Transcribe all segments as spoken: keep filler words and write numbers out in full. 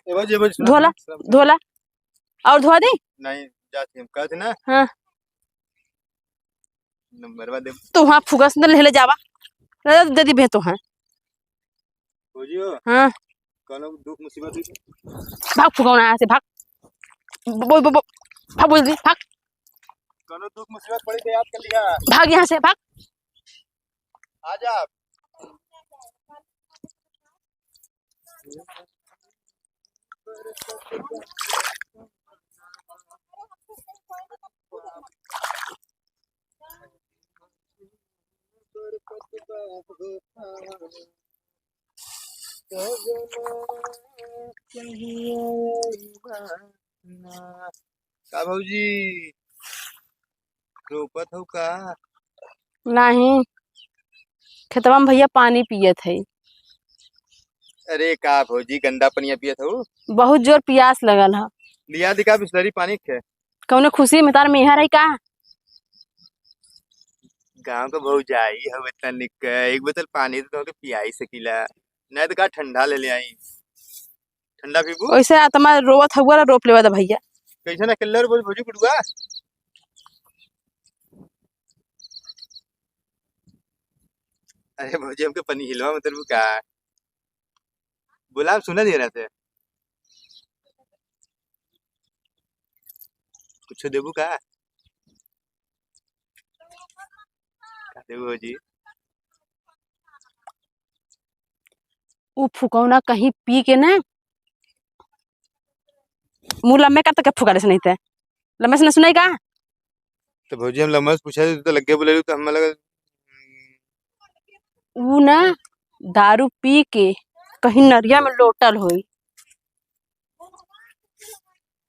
ए भौजी, ए भौजी, सुना, धोला, सुना, सुना। धोला। और धोआ दे? नहीं, जात ही हम कहत ही ना। हाँ। नंबरवा दे। तू वहाँ फुगस न लेले जावा। ना दे दी भे तो है। भौजी हो? हाँ। कौनो दुख मुसीबत हुई? भाग फुगौना यहाँ से, भाग। बो-, बो-, बो-, भाग बोल दी, भाग। कौनो दुख मुसीबत पड़ी तो याद कर लिया। भाग यहाँ से, भाग। आ जा। का भौजी, रोपत हऊ का? नाही, खेतवा में भैया पानी पियत है। अरे का भौजी, गंदा पनिया पियत हऊ? बहुत जोर पियास लगल ह। लिया दी का बिसलरी पानी खे? कौनो खुशी में तार मेहर है का? गाँव का भौजाई हऊ इतना निक, एक बोतल पानी तो तोहके पियाई सकीला, नहीं तो का ठंडा ले ले आई। ठंडा पीबू? वैसे आत्मा रोवत हउआ ला, रोप लेवा दा भैया। कैसे ना किल्लर बोल भौजी गुडुआ? अरे भौजी, हमके पनी हिलवा में तरबू का? बोला, हम सुना दे रहा थे। कुछ देबू का? का देबू भौजी? उ फुकौना कहीं पी के ना, मुँह लम्बे कर तक फुका देस नहीं ते। लम्बे से ना सुनाई का? तो भौजी, हम लम्बे से पूछा, तू तो लगे बोले, तो हम लगा उ ना दारू पी के कहीं नरिया में लोटल होई।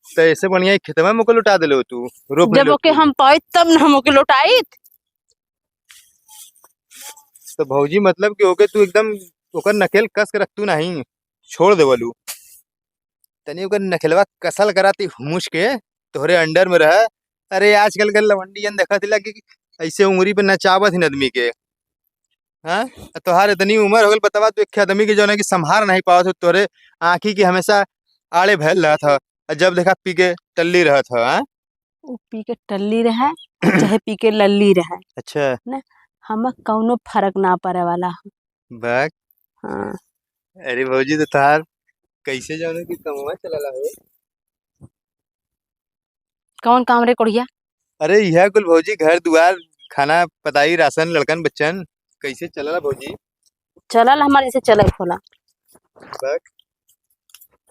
तो ऐसे बढ़िया खेतवा में ओके लुटा देले हो तू, रोप जब लेले ओके तू। हम पाइत तब न हम ओके लुटाइत। तो भौजी, मतलब कि ओके तू एकदम ओकर नकेल कस के रख तू नहीं, छोड़ देवलू। तनी ओकर नकेलवा कसल करा ती हुमुच के, तोहरे under में रह। अरे आजकल के लवंडियन देखा थी लगी ऐसे उंगरी पे नचावत हिन आदमी के। हाँ, तोहार इतनी उम्र हो गल, बतावा तू एक आदमी के जौन है कि संभार नहीं पावत हो, तोरे आँखी के हमेशा आड़े भैल रहत ह, और जब देखा पी के टल्ली रहत ह। हाँ? उ पी के टल्ली रहे, चाहे पी के लल्ली रहे। अच्छा। ना, हमें कौनो फर्क ना पड़े वाला ह। बक। हाँ। अरे भौजी, तो तोहार कैसे जौन है कि कमवा चलला हो? कौन काम रे कोढ़िया? अरे, इहे कुल भौजी, घर दुआर, खाना पताई, राशन, लड़कन बच्चन, कैसे चलला भौजी? चलल हमार जैसे चलल होला। बक।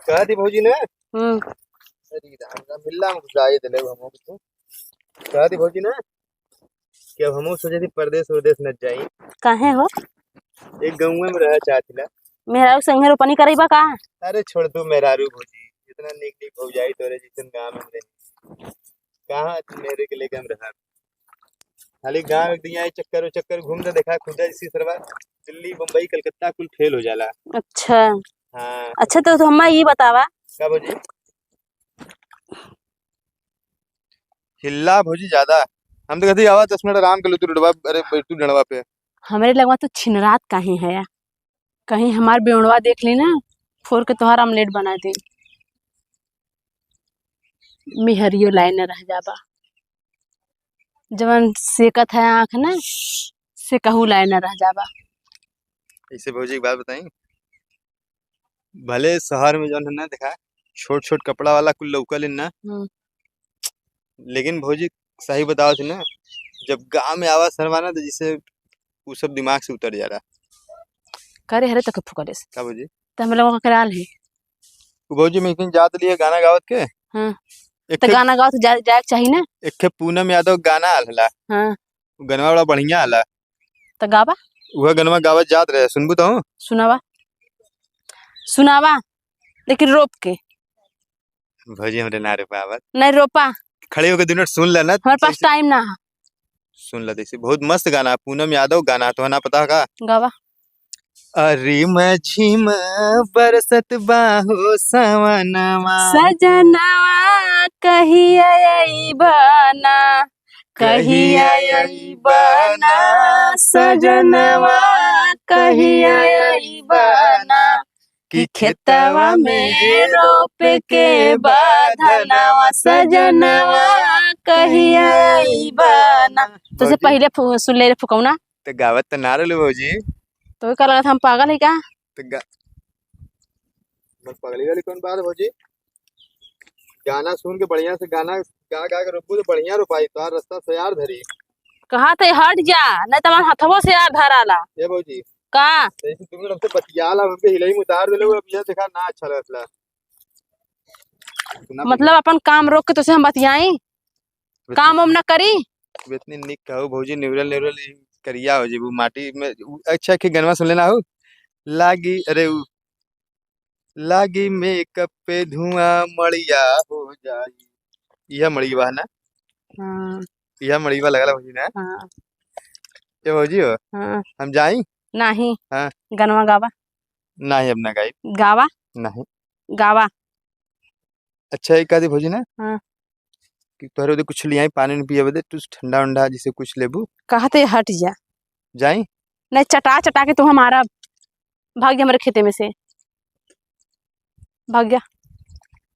कहा थी भौजी ना? हम्म। अरे राम राम, मिलला में घुसाई देले हम तो। कहा थी भौजी ना? कि अब हमहू सोचे थी परदेस उरदेस न जाई। काहे हो? एक गउँवे में रह चाहत हिला। मेहरारू संगे रोपनी करइबा का? अरे छोड़ तू मेहरारू भौजी, इतना नीक नीक भौजाई तोरे जैसन गाँव में रही। कहाँ तू मेहरे के लेके हम रहा? खाली गाँव एक दिन आई चक्कर चक्कर घूम दे, देखा खुदा इसी सरवा दिल्ली, बम्बई, कलकत्ता कुल फेल हो जाला। अच्छा। हाँ। अच्छा तो, तो हम्मा ई बतावा। का भौजी? हिल्ला भौजी ज्यादा। हम तो कहती आवा दस मिनट आराम कर लो तू रोडवा, अरे बैठ तू डंडवा पे। हमरे लगवा तू छिनरात काहे है या? कहीं हमार बेवड़वा देख ली ना, फोर के तोहार आमलेट बना दे। मेहरियो लाइन रह जाबा। जवन सेकत है आँख ना, से कहू लाइन रह जाबा। ऐसे भौजी एक बात बताई, भले शहर में जौन है ना, देखा, छोट छोट कपड़ा वाला कुल लौकल है ना, हम्म। लेकिन भौजी, सही बतावत है ना, जब गाँव में आवा सरवा ना, तो जिसे उ सब दिमाग से उतर जाला। करे हरे तक फुकरेस। का भौजी? त हम लोगों का कराल है। उ भौजी, मैं एक दिन जात लिए गाना गावत के। हाँ। एक तो ठे गाना गावत जा-, जाए के चाही ना। एक ठे पूनम यादव गाना आल हला। हाँ। उ गनवा बड़ा बढ़िया आला। त गावा। उहे गनवा गावत जात रहे, सुनबू तो? सुनावा। सुनावा, लेकिन रोप के। भौजी, हमरे ना रोपावत। नहीं रोपा। खड़े होके दो मिनट सुन लेना। हमारे पास जैसे टाइम ना है। सुन ला, जैसे बहुत मस्त गाना है, पूनम यादव गाना है, तो ना पता का? गावा। अरे मझिम बरसत बा हो सवनवा। सजनवा कहिया अइबा ना, कहिया अइबा ना, सजनवा कहिया अइबा ना। कि खेतवा में रोप के बा धनवा सजनवा कहिया अइबा ना। तोसे भौजी। पहिले फु-, सुन ले रे फुकौना। त गावत त ना रहलू भौजी। तो का लगत हम पागल है का? त गा-, बस पगली वाली कौन बात है भौजी? गाना सुन के बढ़िया से गाना गा गा के रोपबू तो बढ़िया रोपाई, तोहार रास्ता से यार धरी। कहा थे हट जा, नहीं तो हमार हथवो से यार धराला। ए भौजी। का? जैसे तुम लोग हमसे बतियाला, हमके हिलाई में उतार देले, अब ये देखा ना अच्छा लगला। सुना मतलब भैया। अपन काम रोक के तोसे हम बतियाई? काम वाम ना करी? इतनी निक कहू भौजी, निवरल निवरल ई करिया हो जेबू माटी में। उ, अच्छा के गनवा सुन लेना हो, लागी, अरे उ, लागी मेकअप पे धुआं मड़िया हो जाई। इहा मड़िया है ना? हाँ। इहा मड़िया लगला भौजी ना? हाँ। ये भौजी हो? हाँ। हम जाई? नाही। हाँ। गनवा गावा। नाही, अब ना गाई। गावा। नाही। गावा। अच्छा, एक आदि भौजी ना? हाँ। कि तोहरे ओदे कुछ लियाई, पानी उनी पियावे दे, तू ठंडा उंडा जैसे कुछ लेबू। कहा थे हट जा। जाई? नहीं, चटा चटा के तू हमारा भाग जा हमारे खेते में से। भाग जा।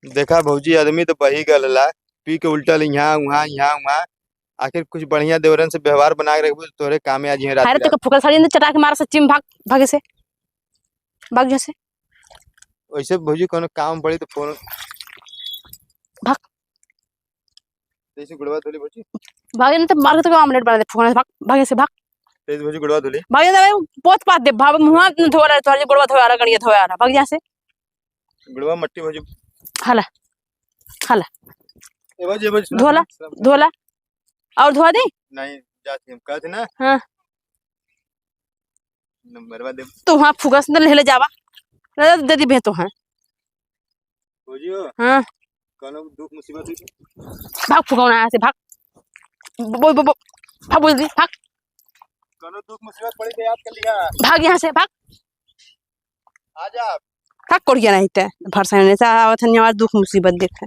देखा भौजी, आदमी तो बही गलला, पी के उल्टल यहाँ, वहाँ, यहाँ, वहाँ। आखिर कुछ बढ़िया देवरन से व्यवहार बना के रखबू, तोहरे कामे आ जिहे रात अरे, बिरात। तेको फुकल साड़ी अंदर चटा के मारा सच्ची में, भाग, भागे से। भाग जा से। वैसे भौजी, कोनो काम पड़ी तो फोन। भाग। जैसे गुड़वा धोली भौजी। भागे नहीं तो मार के तो ऑमलेट बना दे, फुकौना से भाग, भागे से भाग। जैसे भौजी गुड़वा धोली। भागे नहीं तो पोत पात दे, भाग मुँह धोला, तोहरे गुड़वा धोला, गड़िया धोला, भाग जा से। गुड़वा मट्टी भौजी। हला, हला। ए भौजी, ए भौजी, सुना, धोला, सुना, सुना। धोला। और धोआ दे? नहीं, जात हम कहत ना। हाँ। नंबरवा दे। तू हाँ फुकस न ले, ले जावा। ले दे दी बे तो हाँ। भौजी हो। हाँ। कौनो दुख मुसीबत हुई? भाग फुकौना यहाँ से, भाग। बो-, बो-, बो-, भाग बोल दी, भाग। कौनो दुख मुसीबत पड़ी तो याद कर लिया। भाग यहाँ से, भाग। आ जा। का कोड़िया नहीं ते, भरसा नहीं ते, आवत हन हमार दुख मुसीबत देखे।